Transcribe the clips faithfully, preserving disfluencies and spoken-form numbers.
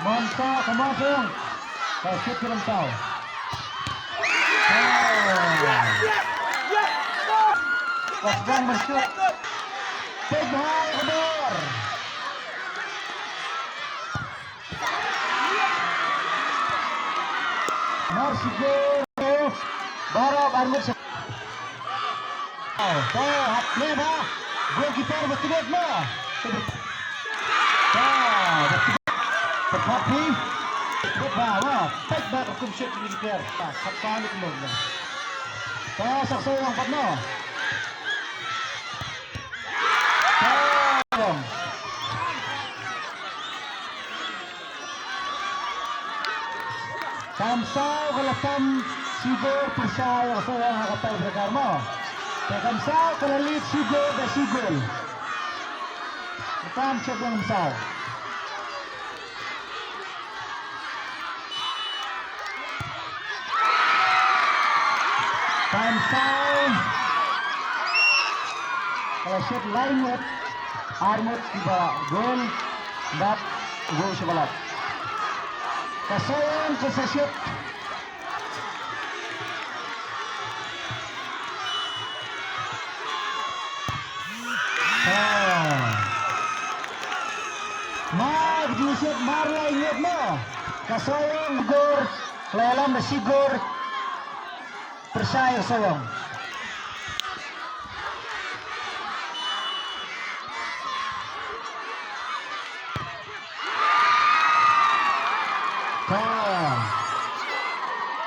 Mynta ka Mawsong. Ka shoot ka Mawsong. Ka sdang ban shoot. Peit bha ïa ka bor. Mar sibor. Baroh arngut. Te hap ne ba goalkeeper ba tnget mo. Te ba tnget. Te hap hi. Te ba mo. Peit ba kum shoot ni goalkeeper. Te hap sa ni kumno. Te sak sa yang pat mo. Te Kam saw ka la tam shibor pyrshah ïa ka Sohiong ha ka tie breaker mo. Te kam saw ka la lead shibor da shibor. Kam shibor kam saw. Kam saw ka la shot lai ngut, ar ngut kiba gol. Bad gol sha ba lait. Ka Sohiong ka sa shoot. Ah. Mar ju shoot mar lai ngut mo. Ka Sohiong gor, la ïalam da shi gor. Pyrshah ïa ka Sohiong. Ka,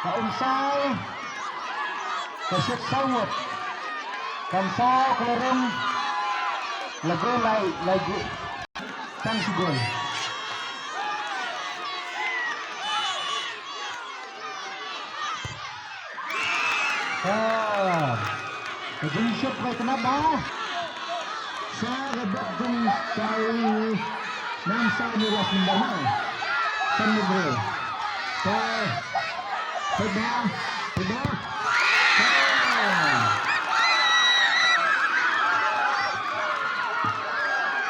ka Umsaw ka shot saw ngut. Ka Umsaw ka la rung. La gol lai, lai gol. Tang shi gol. Ah, ka jingshot ba itynnad bha. Sa ka bad jingshot nang sa ni las number na. San number. Sa, sa bha, sa bha. Ah.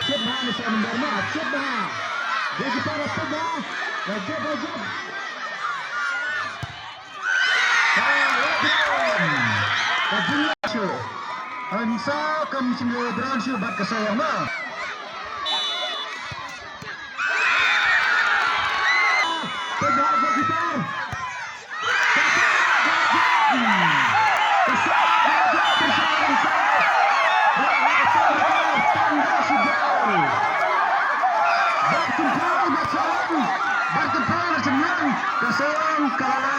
Shot bha ni sa number na, shot bha. Goalkeeper shot bha. Rajab, Rajab. Ka jingïaid shuh. Umsaw kam shym la ïadon shuh bad ka Sohiong mo. Pynhap ka gitar. Ka Sohiong ka la jop pyrshah ïa ka Umsaw. Bad ka Sohiong ka la tang da shi gol. Bad kynthei bad Sohiong, bad kynthei bad Sohiong, ka Sohiong ka la